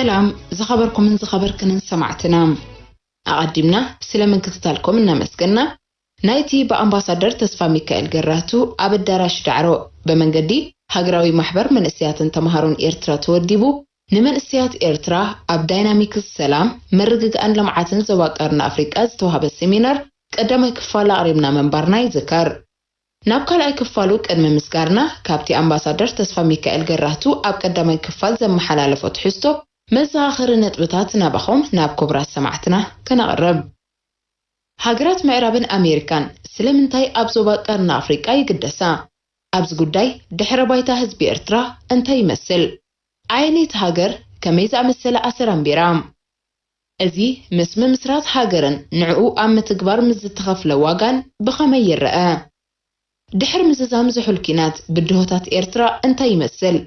ሰላም ዝኸበርኩምን ዝኸበርክንን ሰማዕትና፣ ኣቐዲምና ስለ ምክትታልኩም እናመስገና፣ ናይቲ ብኣምባሳደር ተስፋ ሚካኤል ገራህቱ ኣብ ኣዳራሽ ዳዕሮ ብመንገዲ ሃገራዊ ማሕበር መንእሰያትን ተምሃሮን ኤርትራ ተወዲቡ፣ ንመንእሰያት ኤርትራ ኣብ ዳይናሚክስ ሰላም፣ ምርግጋእን ልምዓትን ዞባ ቀርኒ ኣፍሪቃ ዝተዋህበ ሴሚናር ቀዳማይ ክፋል ኣቕሪብና ምንባርና ይዝከር። ናብ ካልኣይ ክፋሉ ቅድሚ ምስጋርና፣ ካብቲ ኣምባሳደር ተስፋ ሚካኤል ገራህቱ ኣብ ቀዳማይ ክፋል ዘመሓላለፎ ትሕዝቶ መዘኻኸሪ ነጥብታት ናባኹም ናብ ክቡራት ሰማዕትና ከነቕርብ። ሃገራት ምዕራብን ኣሜሪካን ስለምንታይ ኣብ ዞባ ቀርኒ ኣፍሪቃ ይግደሳ? ኣብዚ ጉዳይ ድሕረ ባይታ ህዝቢ ኤርትራ እንታይ ይመስል? ኣየነይቲ ሃገር ከመይ ዝኣመሰለ ኣሰር ኣንቢራ? እዚ ምስ ምምስራት ሃገርን ንዕኡ ኣብ ምትግባር ምስ ዝተኸፍለ ዋጋን ብኸመይ ይረኣ? ድሕሪ ምዝዛም ዝሑል ኲናት ብድሆታት ኤርትራ እንታይ ይመስል?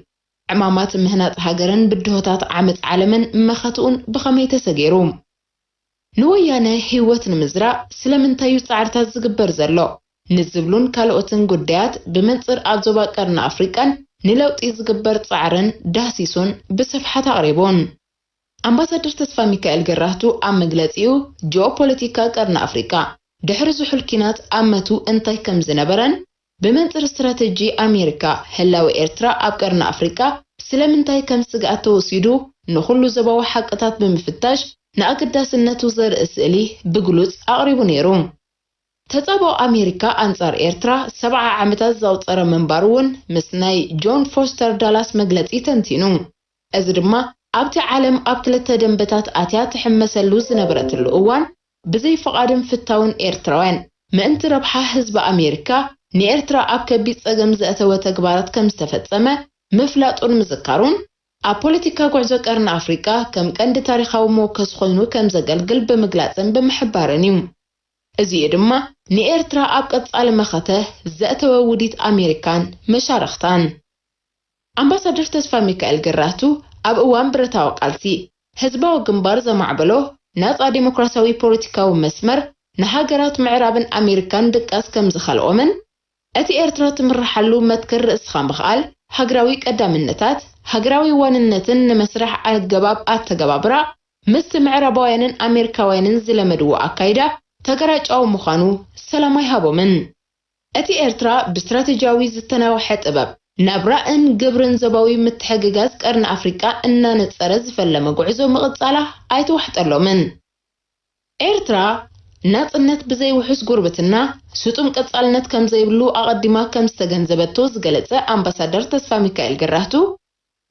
ዕማማት ምህናጽ ሃገርን ብድሆታት ዓመጽ ዓለምን መኸትኡን ብኸመይ ተሰጊሩ? ንወያነ ህይወት ንምዝራእ ስለምንታይ እዩ ጻዕርታት ዝግበር ዘሎ? ንዝብሉን ካልኦትን ጉዳያት ብመንጽር ኣብ ዞባ ቀርኒ ኣፍሪቃን ንለውጢ ዝግበር ጻዕርን ዳህሲሱን ብስፍሓት ኣቕሪቡን። ኣምባሳደር ተስፋ ሚካኤል ገራህቱ ኣብ መግለጺኡ፣ ጂኦፖለቲካ ቀርኒ ኣፍሪቃ ድሕሪ ዝሑል ኲናት ኣመቱ እንታይ ከም ዝነበረን ብመንጽር ስትራተጂ ኣሜሪካ ህላወ ኤርትራ ኣብ ቀርኒ ኣፍሪቃ ስለምንታይ ከም ስግኣት ተወሲዱ ንኹሉ ዞባዊ ሓቅታት ብምፍታሽ ንኣገዳስነቱ ዘርኢ ስእሊ ብግሉጽ ኣቕሪቡ ነይሩ። ተጻብኦ ኣሜሪካ ኣንጻር ኤርትራ ሰብዓ ዓመታት ዘቑጸረ ምንባሩ እውን ምስ ናይ ጆን ፎስተር ዳላስ መግለጺ ተንቲኑ። እዚ ድማ ኣብቲ ዓለም ኣብ ክልተ ደንበታት ኣትያ ትሕመሰሉ ዝነበረትሉ እዋን፣ ብዘይ ፍቓድን ፍታውን ኤርትራውያን፣ ምእንቲ ረብሓ ህዝቢ ኣሜሪካ፣ ንኤርትራ ኣብ ከቢድ ጸገም ዘእተወ ተግባራት ከም ዝተፈጸመ ምፍላጡ ንምዝካሩን፣ ኣብ ፖለቲካ ጉዕዞ ቀርኒ ኣፍሪቃ ከም ቀንዲ ታሪኻዊ መወከሲ ኮይኑ ከም ዘገልግል ብምግላጽን ብምሕባርን እዩ። እዚኡ ድማ ንኤርትራ ኣብ ቀጻሊ መኸተ ዘእተወ ውዲት ኣሜሪካን መሻርኽታን። ኣምባሳደር ተስፋ ሚካኤል ገራህቱ ኣብ እዋን ብረታዊ ቃልሲ ህዝባዊ ግንባር ዘማዕበሎ ናጻ ዴሞክራሲያዊ ፖለቲካዊ መስመር ንሃገራት ምዕራብን ኣሜሪካን ድቃስ ከም ዝኸልኦምን፣ እቲ ኤርትራ ትምርሓሉ መትከል ርእስኻ ምኽኣል፣ ሃገራዊ ቀዳምነታት፣ ሃገራዊ ዋንነትን ንመስርሕ ኣገባብ ኣተገባብራ ምስቲ ምዕራባውያንን ኣሜሪካውያንን ዝለመድዎ ኣካይዳ ተገራጫዊ ምዃኑ ሰላም ኣይሃቦምን። እቲ ኤርትራ ብስትራተጂያዊ ዝተናውሐ ጥበብ ናብ ራእን ግብርን ዞባዊ ምትሕግጋዝ ቀርኒ ኣፍሪቃ እናነጸረ ዝፈለመ ጉዕዞ ምቕጻላ ኣይተዋሕጠሎምን። ኤርትራ ናጽነት ብዘይ ውሑስ ጉርብትና ስጡም ቀጻልነት ከም ዘይብሉ ኣቐዲማ ከም ዝተገንዘበቶ ዝገለጸ ኣምባሳደር ተስፋ ሚካኤል ገራህቱ፣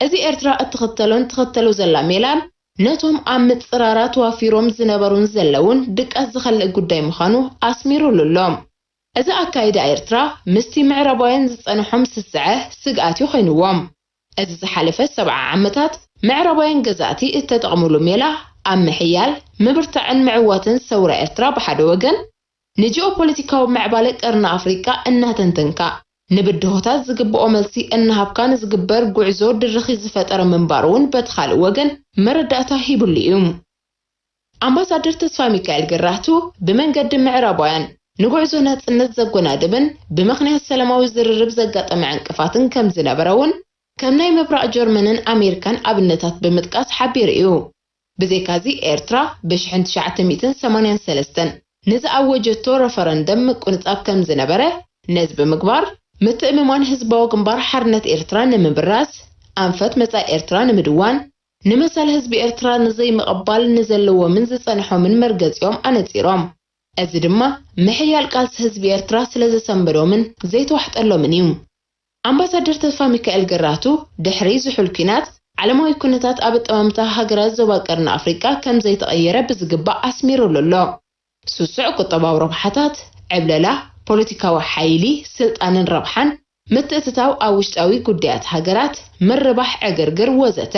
እዚ ኤርትራ እትኽተሎን ትኽተሎ ዘላ ሜላን ነቶም ኣብ ምጽራራ ተዋፊሮም ዝነበሩን ዘለውን ድቃስ ዝኸልእ ጉዳይ ምዃኑ ኣስሚሩሉ ኣሎ። እዚ ኣካይዳ ኤርትራ ምስቲ ምዕራባውያን ዝጸንሖም ስስዐ ስግኣት እዩ ኮይንዎም። እዚ ዝሓለፈ ሰብዓ ዓመታት ምዕራባውያን ገዛእቲ እተጠቕምሉ ሜላ ኣብ ምሕያል፣ ምብርታዕን ምዕዋትን ሰውራ ኤርትራ ብሓደ ወገን፣ ንጂኦፖለቲካዊ ምዕባለ ቀርኒ ኣፍሪቃ እናተንተንካ፣ ንብድሆታት ዝግብኦ መልሲ እናሃብካ ንዝግበር ጉዕዞ ድርኺ ዝፈጠረ ምንባሩ እውን በቲ ካልእ ወገን መረዳእታ ሂብሉ እዩ። ኣምባሳደር ተስፋ ሚካኤል ገራህቱ ብመንገዲ ምዕራባውያን ንጉዕዞ ናጽነት ዘጎናድብን ብምኽንያት ሰላማዊ ዝርርብ ዘጋጠመ ዕንቅፋትን ከም ዝነበረ እውን ከም ናይ ምብራቕ ጀርመንን ኣሜሪካን ኣብነታት ብምጥቃስ ሓቢሩ እዩ። ብዘይካዚ ኤርትራ ብሽሕን ትሽዓተ ሚእትን ሰማንያን ሰለስተን ንዝኣወጀቶ ረፈረንደም ምቁንጻብ ከም ዝነበረ ነዚ ብምግባር ምትእምማን ህዝባዊ ግንባር ሓርነት ኤርትራ ንምብራስ፣ ኣንፈት መጻኢ ኤርትራ ንምድዋን፣ ንመሰል ህዝቢ ኤርትራ ንዘይምቕባል ንዘለዎምን ዝጸንሖምን መርገጺኦም ኣነጺሮም። እዚ ድማ ምሕያል ቃልሲ ህዝቢ ኤርትራ ስለ ዘሰንበዶምን ዘይተዋሕጠሎምን እዩ። ኣምባሳደር ተስፋ ሚካኤል ገራህቱ ድሕሪ ዝሑል ኲናት ዓለማዊ ኩነታት ኣብ ኣጠማምታ ሃገራት ዞባ ቀርኒ ኣፍሪቃ ከም ዘይተቐየረ ብዝግባእ ኣስሚሩሉ ኣሎ። ስሱዕ ቁጠባዊ ረብሓታት፣ ዕብለላ፣ ፖለቲካዊ ሓይሊ፣ ስልጣንን ረብሓን፣ ምትእትታው ኣብ ውሽጣዊ ጉዳያት ሃገራት፣ ምርባሕ ዕግርግር ወዘተ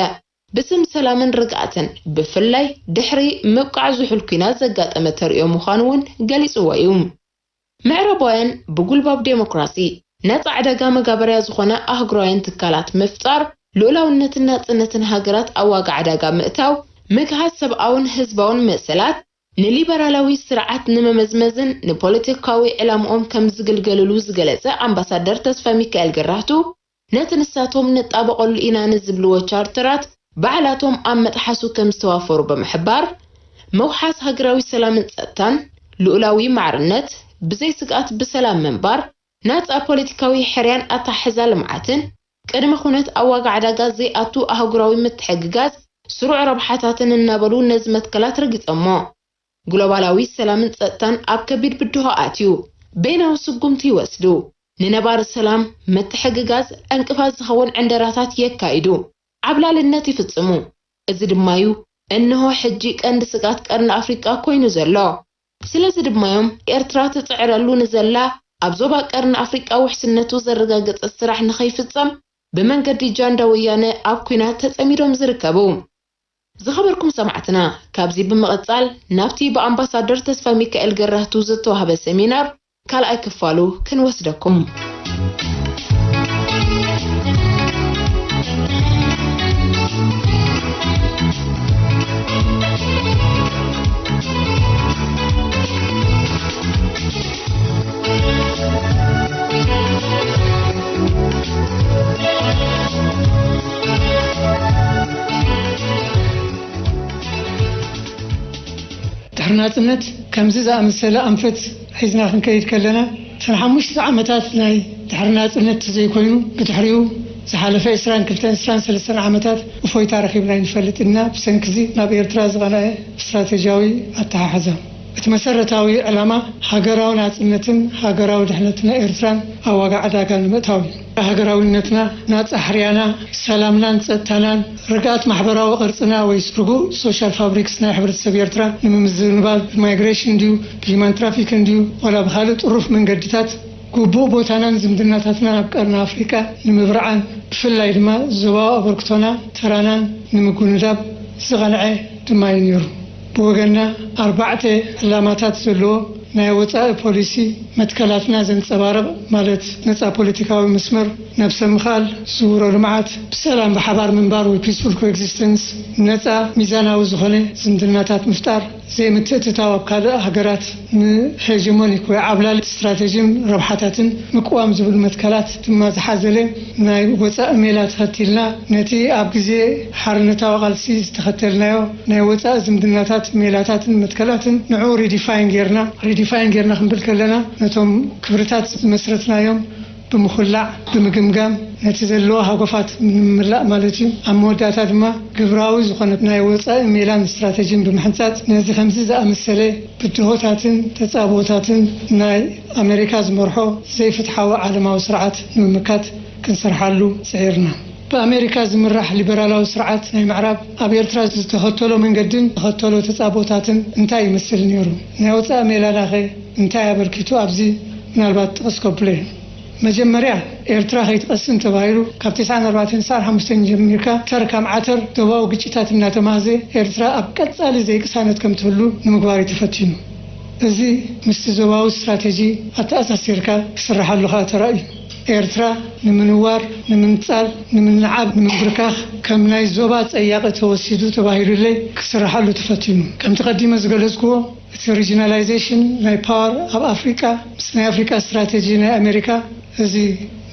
ብስም ሰላምን ርግኣትን ብፍላይ ድሕሪ ምብቃዕ ዝሑል ኲናት ዘጋጠመ ተርእዮ ምዃኑ እውን ገሊጽዎ እዩ። ምዕራባውያን ብጉልባብ ዴሞክራሲ፣ ነጻ ዕዳጋ መጋበርያ ዝኾነ ኣህጉራውያን ትካላት ምፍጣር፣ ልኡላውነትን ናጽነትን ሃገራት ኣብ ዋጋ ዕዳጋ ምእታው፣ ምግሃስ ሰብኣውን ህዝባውን መሰላት፣ ንሊበራላዊ ስርዓት ንመመዝመዝን ንፖለቲካዊ ዕላምኦም ከም ዝግልገልሉ ዝገለጸ ኣምባሳደር ተስፋ ሚካኤል ገራህቱ፣ ነቲ ንሳቶም ንጣበቐሉ ኢና ንዝብልዎ ቻርተራት ባዕላቶም ኣብ መጥሓሱ ከም ዝተዋፈሩ ብምሕባር፣ ምውሓስ ሃገራዊ ሰላምን ጸጥታን፣ ልኡላዊ ማዕርነት፣ ብዘይ ስግኣት ብሰላም ምንባር፣ ናጻ ፖለቲካዊ ሕርያን ኣተሓሕዛ ልምዓትን፣ ቅድመ ኩነት ኣብ ዋጋ ዕዳጋ ዘይኣቱ ኣህጉራዊ ምትሕግጋዝ፣ ስሩዕ ረብሓታትን እናበሉ ነዚ መትከላት ረጊጾሞ። ግሎባላዊ ሰላምን ጸጥታን ኣብ ከቢድ ብድሆ ኣትዩ፣ በይናዊ ስጉምቲ ይወስዱ፣ ንነባሪ ሰላም ምትሕግጋዝ ዕንቅፋት ዝኸውን ዕንደራታት የካይዱ፣ ዓብላልነት ይፍጽሙ። እዚ ድማዩ እንሆ ሕጂ ቀንዲ ስግኣት ቀርኒ ኣፍሪቃ ኮይኑ ዘሎ። ስለዚ ድማዮም ኤርትራ ትጽዕረሉ ንዘላ ኣብ ዞባ ቀርኒ ኣፍሪቃ ውሕስነቱ ዘረጋገጸ ስራሕ ንኸይፍጸም ብመንገዲ ጃንዳ ወያነ ኣብ ኲናት ተጸሚዶም ዝርከቡ። ዝኸበርኩም ሰማዕትና፣ ካብዚ ብምቕጻል ናብቲ ብኣምባሳደር ተስፋ ሚካኤል ገራህቱ ዝተዋህበ ሰሚናር ካልኣይ ክፋሉ ክንወስደኩም። ድሕሪ ናጽነት ከምዚ ዝኣመሰለ ኣንፈት ሒዝና ክንከይድ ከለና፣ እተን ሓሙሽተ ዓመታት ናይ ድሕሪ ናጽነት ተዘይኮይኑ፣ ብድሕሪኡ ዝሓለፈ ዕስራን ክልተን፣ ዕስራን ሰለስተን ዓመታት እፎይታ ረኺብና ኣይንፈልጥን ኢና፣ ብሰንኪ እዚ ናብ ኤርትራ ዝቐንዐ ስትራተጂያዊ ኣተሓሕዛ። እቲ መሰረታዊ ዕላማ ሃገራዊ ናጽነትን ሃገራዊ ድሕነትን ኤርትራን ኣብ ዋጋ ዕዳጋ ንምእታው እዩ። ሃገራዊነትና፣ ናጻ ሕርያና፣ ሰላምናን ጸጥታናን፣ ርግኣት ማሕበራዊ ቅርጽና ወይ ርጉእ ሶሻል ፋብሪክስ ናይ ሕብረተሰብ ኤርትራ ንምምዝባል፣ ብማይግሬሽን ድዩ፣ ብሂማን ትራፊክን ድዩ፣ ዋላ ብኻልእ ጥሩፍ መንገድታት ግቡእ ቦታናን ዝምድናታትናን ኣብ ቀርኒ ኣፍሪቃ ንምብርዓን፣ ብፍላይ ድማ ዞባዊ ኣበርክቶና፣ ተራናን ንምጉንዳብ ዝቐንዐ ድማ እዩ ነይሩ። ብወገንና ኣርባዕተ ዕላማታት ዘለዎ ናይ ወጻኢ ፖሊሲ መትከላትና ዘንጸባርቕ፣ ማለት ነጻ ፖለቲካዊ መስመር፣ ነብሰ ምኽኣል፣ ዝውሮ ልምዓት፣ ብሰላም ብሓባር ምንባር ወይ ፒስፉል ኮኤግዚስተንስ፣ ነጻ ሚዛናዊ ዝኾነ ዝምድናታት ምፍጣር፣ ዘይምትእትታው ኣብ ካልእ ሃገራት፣ ንሄጀሞኒክ ወይ ዓብላሊ ስትራተጂን ረብሓታትን ምቅዋም ዝብል መትከላት ድማ ዝሓዘለ ናይ ወጻኢ ሜላ ተኸቲልና፣ ነቲ ኣብ ግዜ ሓርነታዊ ቃልሲ ዝተኸተልናዮ ናይ ወጻኢ ዝምድናታት ሜላታትን መትከላትን ንዕኡ ሪዲፋይን ጌርና። ሪዲፋይን ጌርና ክንብል ከለና፣ ነቶም ክብርታት ዝመስረትናዮም ብምኹላዕ፣ ብምግምጋም፣ ነቲ ዘለዎ ሃጎፋት ንምምላእ ማለት እዩ። ኣብ መወዳእታ ድማ ግብራዊ ዝኾነ ናይ ወጻኢ ሜላን ስትራተጂን ብምሕንጻጽ፣ ነዚ ከምዚ ዝኣመሰለ ብድሆታትን ተጻብኦታትን ናይ ኣሜሪካ ዝመርሖ ዘይፍትሓዊ ዓለማዊ ስርዓት ንምምካት ክንሰርሓሉ ጽዒርና። ብኣሜሪካ ዝምራሕ ሊበራላዊ ስርዓት ናይ ምዕራብ ኣብ ኤርትራ ዝተኸተሎ መንገድን ዝተኸተሎ ተጻብኦታትን እንታይ ይመስል ነይሩ? ናይ ወጻኢ ሜላናኸ እንታይ ኣበርኪቱ? ኣብዚ ምናልባት ጥቕስ ከብሎ እየ። መጀመርያ ኤርትራ ከይትቐስን ተባሂሉ ካብ ተስዓን ኣርባዕተን ተስዓን ሓሙሽተን ጀሚርካ ተር ከም ዓተር ዞባዊ ግጭታት እናተማህዘ ኤርትራ ኣብ ቀጻሊ ዘይቅሳነት ከም ትህሉ ንምግባር እዩ ተፈቲኑ። እዚ ምስቲ ዞባዊ ስትራተጂ ኣተኣሳሲርካ ክስርሓሉ ከኣ ተራእዩ። ኤርትራ ንምንዋር፣ ንምንጻል፣ ንምንዓብ፣ ንምንብርካኽ ከም ናይ ዞባ ጸያቒ ተወሲዱ ተባሂሉለይ ክስርሓሉ ተፈቲኑ። ከምቲ ቀዲመ ዝገለጽክዎ፣ እቲ ሪጂናላይዜሽን ናይ ፓወር ኣብ ኣፍሪቃ ምስ ናይ ኣፍሪቃ ስትራተጂ ናይ ኣሜሪካ፣ እዚ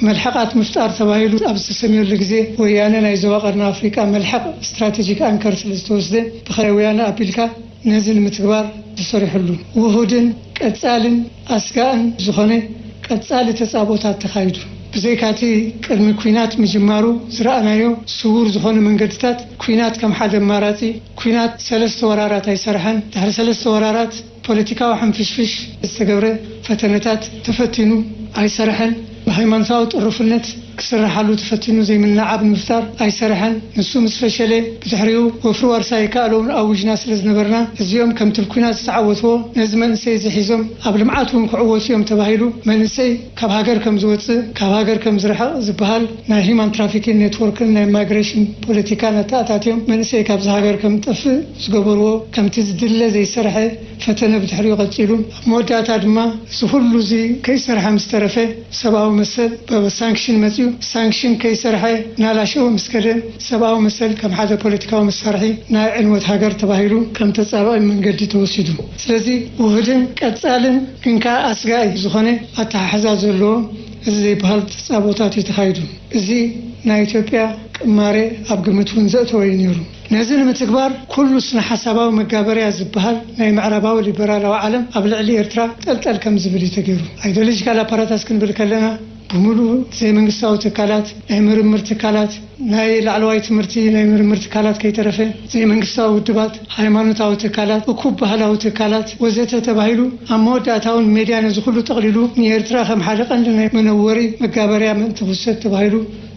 መልሕቓት ምፍጣር ተባሂሉ ኣብ ዝተሰምየሉ ግዜ፣ ወያነ ናይ ዞባ ቀርኒ ኣፍሪቃ መልሕቕ ስትራቴጂክ ኣንከር ስለ ዝተወስደ፣ ብኸ ወያነ ኣቢልካ ነዚ ንምትግባር ተሰሪሕሉ። ውሁድን ቀጻልን ኣስጋእን ዝኾነ ቀጻሊ ተጻብኦታት ተኻይዱ። ብዘይካቲ ቅድሚ ኲናት ምጅማሩ ዝረኣናዮ ስዉር ዝኾነ መንገድታት፣ ኲናት ከም ሓደ ኣማራጺ፣ ኲናት ሰለስተ ወራራት ኣይሰርሐን። ድሕሪ ሰለስተ ወራራት ፖለቲካዊ ሕንፍሽፍሽ ዝተገብረ ፈተነታት ተፈቲኑ ኣይሰርሐን። ብሃይማኖታዊ ጥሩፍነት ክስርሓሉ ተፈቲኑ ዘይምንዓብ ንምፍጣር ኣይሰርሐን። ንሱ ምስ ፈሸለ ብድሕሪኡ ወፍሪ ዋርሳይ ይከኣሎ እውን ኣዊጅና ስለ ዝነበርና፣ እዚኦም ከምቲ ኣብ ኲናት ዝተዓወትዎ ነዚ መንእሰይ እዚ ሒዞም ኣብ ልምዓት እውን ክዕወቱ እዮም ተባሂሉ መንእሰይ ካብ ሃገር ከም ዝወጽእ፣ ካብ ሃገር ከም ዝርሕቕ ዝበሃል ናይ ሂማን ትራፊኪን ኔትወርክን ናይ ማይግሬሽን ፖለቲካን ኣተኣታትዮም መንእሰይ ካብዚ ሃገር ከም ዝጠፍእ ዝገበርዎ፣ ከምቲ ዝድለ ዘይሰርሐ ፈተነ ብድሕሪኡ ቀጺሉ። ኣብ መወዳእታ ድማ እዚ ኩሉ እዚ ከይሰርሐ ምስ ተረፈ፣ ሰብኣዊ መሰል ብሳንክሽን መጺኡ። ሳንክሽን ከይሰርሐ እናላሸወ ምስ ከደ፣ ሰብኣዊ መሰል ከም ሓደ ፖለቲካዊ መሳርሒ ናይ ዕንወት ሃገር ተባሂሉ ከም ተጻባኢ መንገዲ ተወሲዱ። ስለዚ ውሁድን ቀጻልን ግን ከኣ ኣስጋኢ ዝኾነ ኣተሓሕዛ ዘለዎ እዚ ዘይበሃል ተጻብኦታት እዩ ተኻይዱ። እዚ ናይ ኢትዮጵያ እማሬ ኣብ ግምት እውን ዘእተወ እዩ ነይሩ። ነዚ ንምትግባር ኩሉ ስነ ሓሳባዊ መጋበርያ ዝበሃል ናይ ምዕራባዊ ሊበራላዊ ዓለም ኣብ ልዕሊ ኤርትራ ጠልጠል ከም ዝብል እዩ ተገይሩ። ኣይዲዮሎጂካል ኣፓራታስ ክንብል ከለና ብምሉኡ ዘይመንግስታዊ ትካላት፣ ናይ ምርምር ትካላት፣ ናይ ላዕለዋይ ትምህርቲ ናይ ምርምር ትካላት ከይተረፈ፣ ዘይመንግስታዊ ውድባት፣ ሃይማኖታዊ ትካላት፣ እኩብ ባህላዊ ትካላት ወዘተ ተባሂሉ ኣብ መወዳእታ እውን ሜድያ ነዚ ኩሉ ጠቕሊሉ ንኤርትራ ከም ሓደ ቀንዲ ናይ መነወሪ መጋበርያ ምእንቲ ክውሰድ ተባሂሉ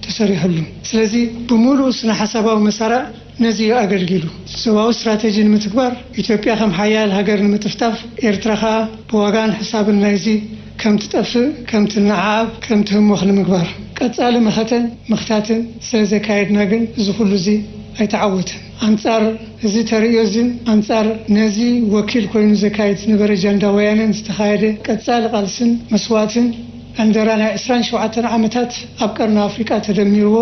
ተሰሪሕሉ። ስለዚ ብምሉኡ ስነ ሓሳባዊ መሳርዕ ነዚ እዩ ኣገልጊሉ። ዞባዊ ስትራተጂ ንምትግባር፣ ኢትዮጵያ ከም ሓያል ሃገር ንምጥፍጣፍ፣ ኤርትራ ከኣ ብዋጋን ሕሳብን ናይዚ ከም ትጠፍእ፣ ከም ትነዓዓብ፣ ከም ትህሞኽ ንምግባር ቀጻሊ መኸተን ምኽታትን ስለ ዘካየድና ግን እዚ ኩሉ እዚ ኣይተዓወተን። ኣንጻር እዚ ተርእዮ እዝን ኣንጻር ነዚ ወኪል ኮይኑ ዘካየድ ዝነበረ ጃንዳ ወያነን ዝተኻየደ ቀጻሊ ቃልስን መስዋእትን ዕንደራ ናይ ዕስራን ሸውዓተን ዓመታት ኣብ ቀርኒ ኣፍሪቃ ተደሚርዎ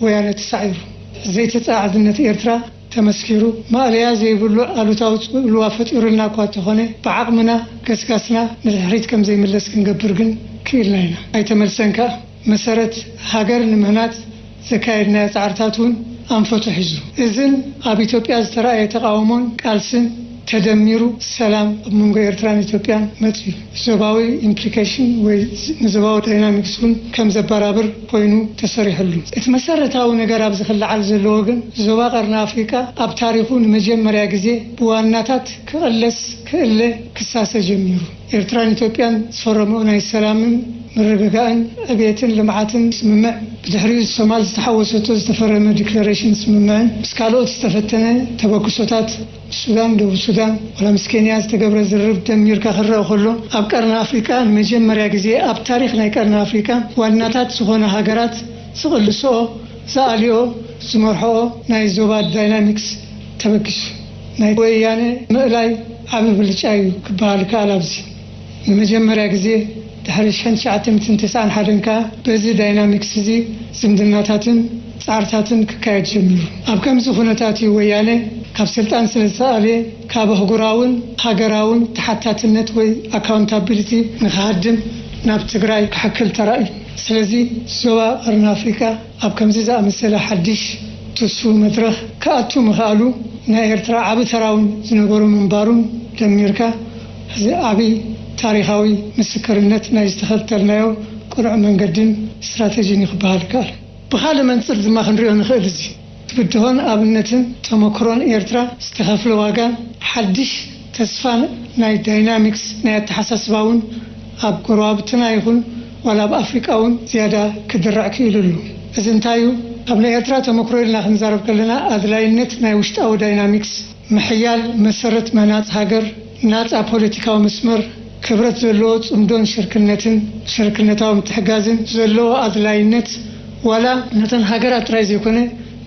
ወያነ ተሳዒሩ። ዘይተጻዓድነት ኤርትራ ተመስኪሩ፣ ማእለያ ዘይብሉ ኣሉታዊ ጽልዋ ፈጢሩልና እኳ እንተኾነ፣ ብዓቕምና ገስጋስና ንድሕሪት ከም ዘይምለስ ክንገብር ግን ክኢልና ኢና። ኣይተመልሰን ከኣ። መሰረት ሃገር ንምህናጽ ዘካየድናዮ ጻዕርታት እውን ኣንፈቱ ሒዙ። እዝን ኣብ ኢትዮጵያ ዝተራእየ ተቓውሞን ቃልስን ተደሚሩ ሰላም ኣብ መንጎ ኤርትራን ኢትዮጵያን መጺኡ። ዞባዊ ኢምፕሊኬሽን ወይ ንዞባዊ ዳይናሚክስ እውን ከም ዘበራብር ኮይኑ ተሰሪሕሉ። እቲ መሰረታዊ ነገር ኣብዚ ክለዓል ዘለዎ ግን ዞባ ቀርኒ ኣፍሪቃ ኣብ ታሪኹ ንመጀመርያ ግዜ ብዋናታት ክቕለስ ክእለ ክሳሰ ጀሚሩ። ኤርትራን ኢትዮጵያን ዝፈረምኦ ናይ ሰላምን ምርግጋእን ዕብየትን ልምዓትን ስምምዕ፣ ብድሕሪኡ ሶማል ዝተሓወሰቶ ዝተፈረመ ዲክለሬሽን ስምምዕን ምስ ካልኦት ዝተፈተነ ተበግሶታት ምስ ሱዳን፣ ደቡብ ሱዳን፣ ዋላ ምስ ኬንያ ዝተገብረ ዝርርብ ደሚርካ ክረአ ከሎ፣ ኣብ ቀርኒ ኣፍሪቃ ንመጀመርያ ግዜ ኣብ ታሪኽ ናይ ቀርኒ ኣፍሪቃ ዋናታት ዝኾነ ሃገራት ዝቕልስኦ፣ ዝኣልዮ፣ ዝመርሕኦ ናይ ዞባ ዳይናሚክስ ተበጊሱ። ናይ ወያነ ምእላይ ዓቢ ብልጫ እዩ ክበሃል ይከኣል። ኣብዚ ንመጀመርያ ግዜ ድሕሪ ሽሕን ትሽዓተ ሚእትን ተስዓን ሓደን ከኣ በዚ ዳይናሚክስ እዚ ዝምድናታትን ጻዕርታትን ክካየድ ጀሚሩ። ኣብ ከምዚ ኩነታት እዩ ወያነ ካብ ስልጣን ስለ ዝተኣልየ ካብ ኣህጉራውን ሃገራውን ተሓታትነት ወይ ኣካውንታቢሊቲ ንኽሃድም ናብ ትግራይ ክሕክል ተራእዩ። ስለዚ ዞባ ቀርኒ ኣፍሪቃ ኣብ ከምዚ ዝኣመሰለ ሓድሽ ትስፉው መድረኽ ክኣቱ ምኽኣሉ ናይ ኤርትራ ዓቢ ተራ እውን ዝነበሮ ምንባሩን ደሚርካ፣ እዚ ዓቢ ታሪኻዊ ምስክርነት ናይ ዝተኸተልናዮ ቅኑዕ መንገድን ስትራተጂን እዩ ክበሃል ይከኣል። ብኻልእ መንጽር ድማ ክንሪኦ ንኽእል። እዚ ብድሆን ኣብነትን ተመክሮን ኤርትራ ዝተኸፍለ ዋጋን ሓድሽ ተስፋ ናይ ዳይናሚክስ ናይ ኣተሓሳስባ እውን ኣብ ጎረባብትና ይኹን ዋላ ኣብ ኣፍሪቃ እውን ዝያዳ ክድራዕ ክኢሉ ኣሎ። እዚ እንታይ እዩ? ካብ ናይ ኤርትራ ተመክሮ ኢልና ክንዛረብ ከለና ኣድላይነት ናይ ውሽጣዊ ዳይናሚክስ፣ ምሕያል መሰረት ምህናጽ ሃገር፣ ናጻ ፖለቲካዊ መስመር፣ ክብረት ዘለዎ ጽምዶን ሽርክነትን ሽርክነታዊ ምትሕጋዝን ዘለዎ ኣድላይነት ዋላ ነተን ሃገራት ጥራይ ዘይኮነ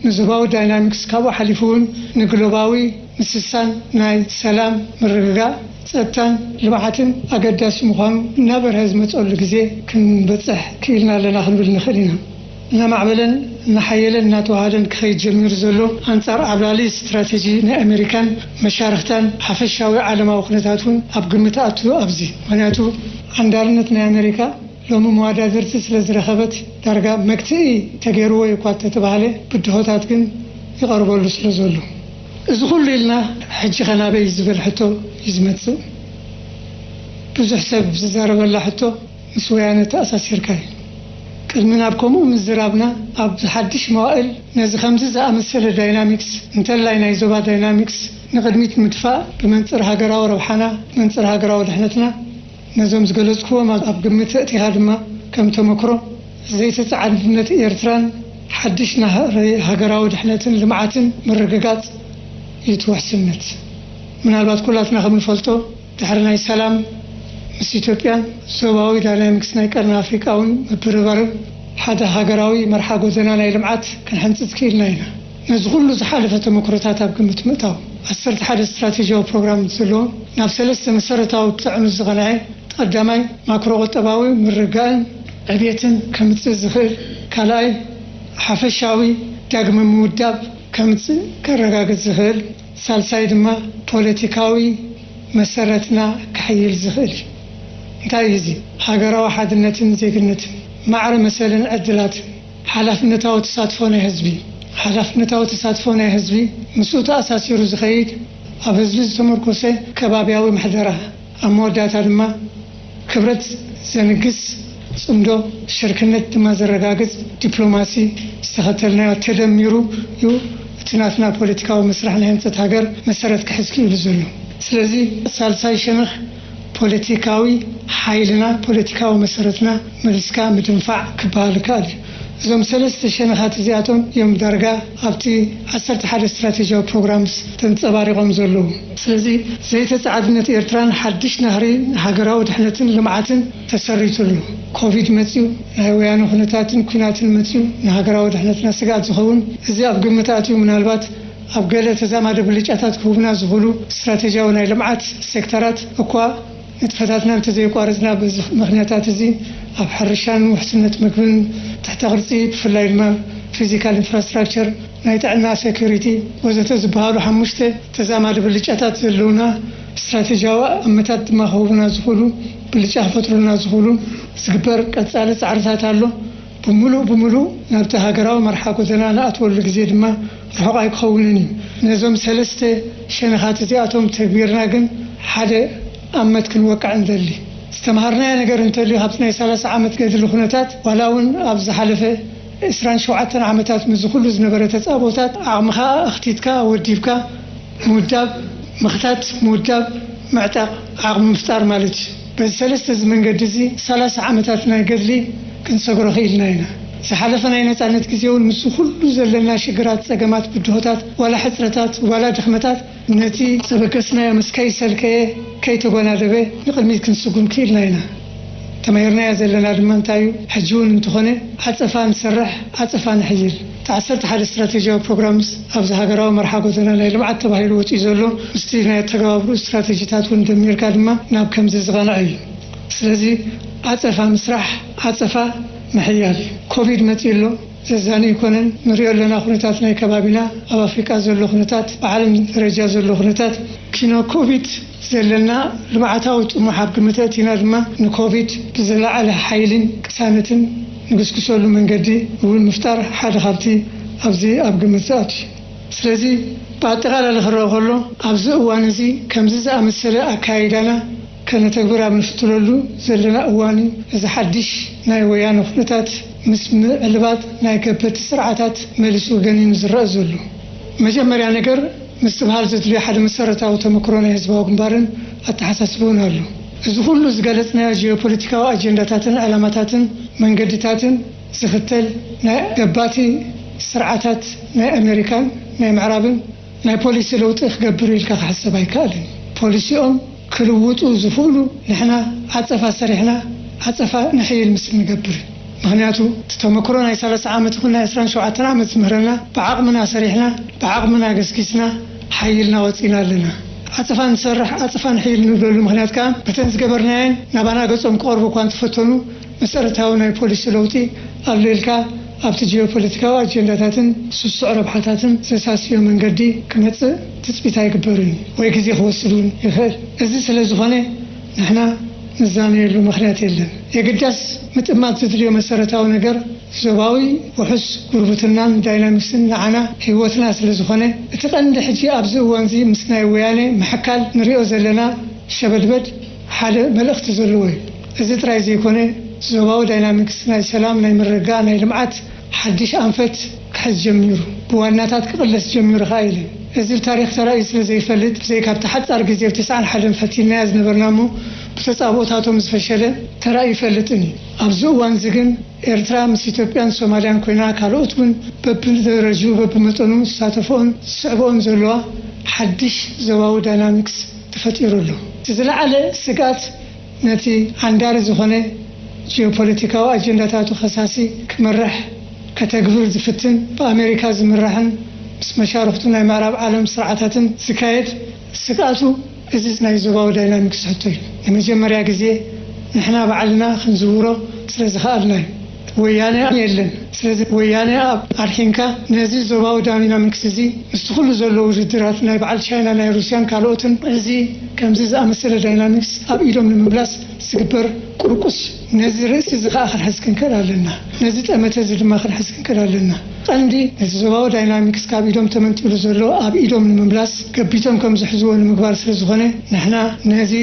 ንዞባዊ ዳይናሚክስ ካብኡ ሓሊፉ እውን ንግሎባዊ ምስሳን ናይ ሰላም፣ ምርግጋእ፣ ጸጥታን ልምዓትን ኣገዳሲ ምዃኑ እናበርሀ ዝመጸሉ ግዜ ክንበጽሕ ክኢልና ኣለና ክንብል ንኽእል ኢና። እናማዕበለን እናሓየለን እናተዋሃደን ክኸይድ ጀሚሩ ዘሎ ኣንጻር ዓብላሊ ስትራተጂ ናይ ኣሜሪካን መሻርኽታን ሓፈሻዊ ዓለማዊ ኩነታት እውን ኣብ ግምት ኣቱ ኣብዚ። ምኽንያቱ ዓንዳርነት ናይ ኣሜሪካ ሎሚ መዋዳድርቲ ስለ ዝረኸበት ዳርጋ መግትኢ ተገይርዎ እዩ እኳ እንተተባህለ ብድሆታት ግን ይቐርበሉ ስለ ዘሎ። እዚ ኩሉ ኢልና ሕጂ ኸናበይ ዝብል ሕቶ እዩ ዝመጽእ። ብዙሕ ሰብ ዝዛረበላ ሕቶ ምስ ወያነ ተኣሳሲርካ እዩ። ቅድሚ ናብ ከምኡ ምዝራብና ኣብ ሓድሽ መዋእል ነዚ ከምዚ ዝኣመሰለ ዳይናሚክስ እንተላይ ናይ ዞባ ዳይናሚክስ ንቕድሚት ምድፋእ ብመንጽር ሃገራዊ ረብሓና ብመንጽር ሃገራዊ ድሕነትና ነዞም ዝገለጽኩዎም ኣብ ግምት ኣእቲኻ ድማ ከም ተመክሮ ዘይተጻዓድነት ኤርትራን ሓድሽ ናህሪ ሃገራዊ ድሕነትን ልምዓትን ምርግጋጽ እዩ እቲ ውሕስነት። ምናልባት ኩላትና ከም ንፈልጦ ድሕሪ ናይ ሰላም ምስ ኢትዮጵያን ዞባዊ ዳይናሚክስ ናይ ቀርኒ ኣፍሪቃ እውን ምብርባርን ሓደ ሃገራዊ መርሓ ጎደና ናይ ልምዓት ክንሕንጽጽ ክኢልና ኢና። ነዚ ኩሉ ዝሓለፈ ተመክሮታት ኣብ ግምት ምእታው ዓሰርተ ሓደ ስትራቴጂያዊ ፕሮግራም ዘለዎ ናብ ሰለስተ መሰረታዊ ብጥዕኑ ዝቐንዐ ቀዳማይ ማክሮ ቁጠባዊ ምርጋእን ዕብየትን ከምጽእ ዝኽእል፣ ካልኣይ ሓፈሻዊ ዳግመ ምውዳብ ከምጽእ ከረጋግጽ ዝኽእል፣ ሳልሳይ ድማ ፖለቲካዊ መሰረትና ክሕይል ዝኽእል እዩ። እንታይ እዩ እዚ? ሃገራዊ ሓድነትን ዜግነትን፣ ማዕረ መሰልን ዕድላትን፣ ሓላፍነታዊ ተሳትፎ ናይ ህዝቢ፣ ሓላፍነታዊ ተሳትፎ ናይ ህዝቢ፣ ምስኡ ተኣሳሲሩ ዝኸይድ፣ ኣብ ህዝቢ ዝተመርኮሰ ከባብያዊ ምሕደራ፣ ኣብ መወዳእታ ድማ ክብረት ዘንግስ፣ ጽምዶ ሽርክነት ድማ ዘረጋግጽ ዲፕሎማሲ ዝተኸተልናዮ ተደሚሩ እዩ እቲ ናትና ፖለቲካዊ መስርሕ ናይ ህንጸት ሃገር መሰረት ክሕዝ ክኢሉ ዘሎ። ስለዚ ሳልሳይ ሸነኽ ፖለቲካዊ ሓይልና፣ ፖለቲካዊ መሰረትና መሊስካ ምድንፋዕ ክበሃል ይከኣል እዩ። እዞም ሰለስተ ሸነኻት እዚኣቶም እዮም ዳርጋ ኣብቲ ዓሰርተ ሓደ ስትራቴጂያዊ ፕሮግራምስ ተንጸባሪቖም ዘለዉ። ስለዚ ዘይተጻዓድነት ኤርትራን ሓድሽ ናህሪ ሃገራዊ ድሕነትን ልምዓትን ተሰሪቱ ኣሎ። ኮቪድ መጺኡ፣ ናይ ወያነ ኩነታትን ኲናትን መጺኡ፣ ንሃገራዊ ድሕነትና ስግኣት ዝኸውን እዚ ኣብ ግምት ኣትዩ ምናልባት ኣብ ገለ ተዛማዲ ብልጫታት ክህቡና ዝኽእሉ ስትራቴጂያዊ ናይ ልምዓት ሴክተራት እኳ ንጥፈታትና እንተዘየቋረጽና፣ በዚ ምኽንያታት እዚ ኣብ ሕርሻን ውሕስነት ምግብን ትሕተ ቅርጺ፣ ብፍላይ ድማ ፊዚካል ኢንፍራስትራክቸር፣ ናይ ጥዕና ሴኩሪቲ ወዘተ ዝበሃሉ ሓሙሽተ ተዛማዲ ብልጫታት ዘለውና ስትራቴጂያዊ ኣመታት ድማ ክህቡና ዝኽእሉ፣ ብልጫ ክፈጥሩልና ዝኽእሉ ዝግበር ቀጻሊ ጻዕርታት ኣሎ። ብምሉእ ብምሉእ ናብቲ ሃገራዊ መርሓ ጎደና ንኣትወሉ ግዜ ድማ ርሑቕ ኣይክኸውንን እዩ። ነዞም ሰለስተ ሸነኻት እዚኣቶም ተግቢርና ግን ሓደ ኣመት ክንወቅዕ ንደሊ። ዝተምሃርናዮ ነገር እንተልዩ ካብቲ ናይ ሰላሳ ዓመት ገድሊ ኩነታት፣ ዋላ እውን ኣብ ዝሓለፈ ዕስራን ሸውዓተን ዓመታት ምስዚ ኩሉ ዝነበረ ተጻብኦታት ዓቕምኻ ኣኽቲትካ ወዲብካ ምውዳብ፣ ምኽታት፣ ምውዳብ፣ ምዕጣቕ ዓቕሚ ምፍጣር ማለት እዩ። በዚ ሰለስተ እዚ መንገዲ እዚ ሰላሳ ዓመታት ናይ ገድሊ ክንሰግሮ ክኢልና ኢና። ዝሓለፈ ናይ ነጻነት ግዜ እውን ምስዚ ኩሉ ዘለና ሽግራት፣ ጸገማት፣ ብድሆታት፣ ዋላ ሕጽረታት፣ ዋላ ድኽመታት ነቲ ዘበገስናዮ ምስ ከይሰልከየ፣ ከይተጓናደበ ንቕድሚት ክንስጉም ክኢልና ኢና። ተማሂርናዮ ዘለና ድማ እንታይ እዩ? ሕጂ እውን እንተኾነ ዓጸፋ ንሰርሕ፣ ዓጸፋ ንሕይል። እቲ ዓሰርተ ሓደ ስትራቴጂያዊ ፕሮግራምስ ኣብዚ ሃገራዊ መርሓ ጎደና ናይ ልምዓት ተባሂሉ ወጺኡ ዘሎ ምስቲ ናይ ኣተገባብርኡ ስትራቴጂታት እውን ደሚርካ ድማ ናብ ከምዚ ዝቐንዐ እዩ። ስለዚ ዓጸፋ ምስራሕ፣ ዓጸፋ ምሕያል እዩ። ኮቪድ መጺኡ ኣሎ። ዘዛኒ ኣይኮነን። ንሪኦ ኣለና ኩነታት ናይ ከባቢና፣ ኣብ ኣፍሪቃ ዘሎ ኩነታት፣ ብዓለም ደረጃ ዘሎ ኩነታት። ኪኖ ኮቪድ ዘለና ልምዓታዊ ጥሙሕ ኣብ ግምት ኣእቲና ድማ ንኮቪድ ብዝለዓለ ሓይልን ቅሳነትን ንግስግሰሉ መንገዲ እውን ምፍጣር ሓደ ካብቲ ኣብዚ ኣብ ግምት ዝኣቱ እዩ። ስለዚ ብኣጠቓላሊ ክረአ ከሎ ኣብዚ እዋን እዚ ከምዚ ዝኣመሰለ ኣካያይዳና ከነተግብር ኣብ ንፍትለሉ ዘለና እዋን እዩ። እዚ ሓድሽ ናይ ወያነ ኩነታት ምስ ምዕልባጥ ናይ ገበቲ ስርዓታት መሊሱ ገኒኑ ዝረአ ዘሎ። መጀመርያ ነገር ምስትብሃል ዘድልዮ ሓደ መሰረታዊ ተመክሮ ናይ ህዝባዊ ግንባርን ኣተሓሳስብኡን ኣሎ። እዚ ኩሉ ዝገለጽናዮ ጂኦፖለቲካዊ ኣጀንዳታትን ዕላማታትን መንገድታትን ዝኽተል ናይ ገባቲ ስርዓታት ናይ ኣሜሪካን ናይ ምዕራብን ናይ ፖሊሲ ለውጢ ክገብር ኢልካ ክሕሰብ ኣይከኣልን። ፖሊሲኦም ክልውጡ ዝኽእሉ ንሕና ዓጸፋ ሰሪሕና ዓጸፋ ንሕይል ምስ እንገብር። ምኽንያቱ እቲ ተመክሮ ናይ ሰላሳ ዓመት ይኹን ናይ ዕስራን ሸውዓተን ዓመት ዝምህረና ብዓቕምና ሰሪሕና ብዓቕምና ገስጊስና ሓይልና ወጺና ኣለና። ዓጸፋ ንሰርሕ ዓጸፋ ንሕይል ንብለሉ ምኽንያት ከኣ በተን ዝገበርናየን ናባና ገጾም ክቐርቡ እኳ እንተፈተኑ መሰረታዊ ናይ ፖሊሲ ለውጢ ኣሎ ኢልካ ኣብቲ ጂኦፖለቲካዊ ኣጀንዳታትን ስሱዕ ረብሓታትን ዘሳስዮ መንገዲ ክመጽእ ትጽቢት ኣይግበርን እዩ ወይ ግዜ ክወስድ እውን ይኽእል። እዚ ስለ ዝኾነ ንሕና ንዛነየሉ ምኽንያት የለን። የግዳስ ምጥማት ዘድልዮ መሰረታዊ ነገር ዞባዊ ውሑስ ጉርብትናን ዳይናሚክስን ንዓና ህይወትና ስለ ዝኾነ እቲ ቀንዲ ሕጂ ኣብዚ እዋንዚ ምስ ናይ ወያነ ምሕካል ንሪኦ ዘለና ሸበድበድ ሓደ መልእኽቲ ዘለዎ እዩ። እዚ ጥራይ ዘይኮነ ዞባዊ ዳይናሚክስ ናይ ሰላም፣ ናይ ምርግጋእ፣ ናይ ልምዓት ሓድሽ ኣንፈት ክሕዝ ጀሚሩ። ብዋናታት ክቕለስ ጀሚሩ ከኣ ኢለ። እዚ ብታሪኽ ተራእዩ ስለ ዘይፈልጥ ብዘይካ ኣብቲ ሓጻር ግዜ ብ ተስዓን ሓደን ፈቲንናያ ዝነበርና እሞ ብተጻብኦታቶም ዝፈሸለ ተራእዩ ይፈልጥን እዩ። ኣብዚ እዋን እዚ ግን ኤርትራ ምስ ኢትዮጵያን ሶማልያን ኮይና ካልኦት እውን በብደረጅኡ በብመጠኑ ዝሳተፍኦን ዝስዕብኦን ዘለዋ ሓድሽ ዞባዊ ዳይናሚክስ ተፈጢሩ ኣሎ። እቲ ዝለዓለ ስግኣት ነቲ ዓንዳሪ ዝኾነ ጂኦፖለቲካዊ ኣጀንዳታቱ ከሳሲ ክመርሕ ከተግብር ዝፍትን ብኣሜሪካ ዝምራሕን ምስ መሻርኽቱ ናይ ምዕራብ ዓለም ስርዓታትን ዝካየድ ስግኣቱ እዚ ናይ ዞባዊ ዳይናሚክስ ሕቶ እዩ። ንመጀመርያ ግዜ ንሕና ባዕልና ክንዝውሮ ስለ ዝኸኣልና እዩ። ወያነ የለን። ስለዚ ወያነ ኣብ ኣድሒንካ ነዚ ዞባዊ ዳይናሚክስ እዚ ምስቲ ኩሉ ዘሎ ውድድራት ናይ በዓል ቻይና ናይ ሩስያን ካልኦትን እዚ ከምዚ ዝኣመሰለ ዳይናሚክስ ኣብ ኢዶም ንምምላስ ዝግበር ቁርቁስ ነዚ ርእሲ እዚ ከዓ ክንሕዝ ክንክእል ኣለና። ነዚ ጠመተ እዚ ድማ ክንሕዝ ክንክእል ኣለና። ቀንዲ ነቲ ዞባዊ ዳይናሚክስ ካብ ኢዶም ተመንጢሉ ዘሎ ኣብ ኢዶም ንምምላስ ገቢቶም ከም ዝሕዝዎ ንምግባር ስለ ዝኾነ፣ ንሕና ነዚ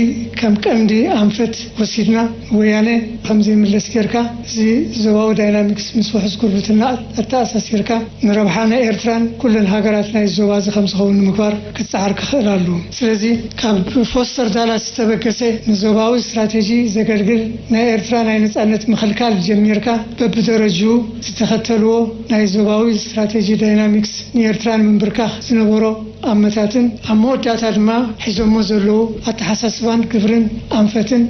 ከም ቀንዲ ኣንፈት ወሲድና፣ ወያነ ከም ዘይምለስ ጌርካ፣ እዚ ዞባዊ ዳይናሚክስ ምስ ውሑስ ጉርብትና ኣተኣሳሲርካ፣ ንረብሓ ናይ ኤርትራን ኩለን ሃገራት ናይ ዞባ እዚ ከም ዝኸውን ንምግባር ክጸዓር ክኽእል ኣለዎ። ስለዚ ካብ ፎስተር ዳላስ ዝተበገሰ ንዞባዊ ስትራቴጂ ዘገልግል ናይ ኤርትራ ናይ ነጻነት ምኽልካል ጀሚርካ፣ በብደረጅኡ ዝተኸተልዎ ናይ ዞባዊ ስትራቴጂ ዳይናሚክስ ንኤርትራ ንምንብርካኽ ዝነበሮ ኣመታትን ኣብ መወዳእታ ድማ ሒዞሞ ዘለዉ ኣተሓሳስባን ግብርን ኣንፈትን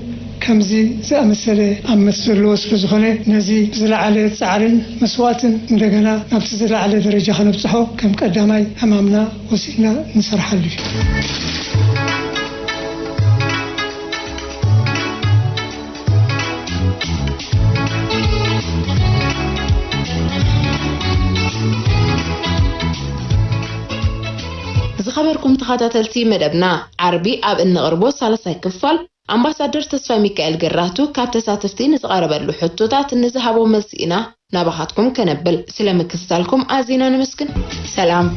ከምዚ ዝኣመሰለ ኣመት ዘለዎ ስለ ዝኾነ፣ ነዚ ብዝለዓለ ጻዕርን መስዋእትን እንደገና ናብቲ ዝለዓለ ደረጃ ከነብጽሖ ከም ቀዳማይ ዕማምና ወሲድና ንሰርሓሉ እዩ። ዝኸበርኩም ተኸታተልቲ መደብና፣ ዓርቢ ኣብ እንቕርቦ ሳልሳይ ክፋል፣ ኣምባሳደር ተስፋ ሚካኤል ገራቱ ካብ ተሳተፍቲ ንዝቐረበሉ ሕቶታት ንዝሃቦ መልሲ ኢና ናባኻትኩም ከነብል። ስለ ምክትታልኩም ኣዚና ነመስግን። ሰላም።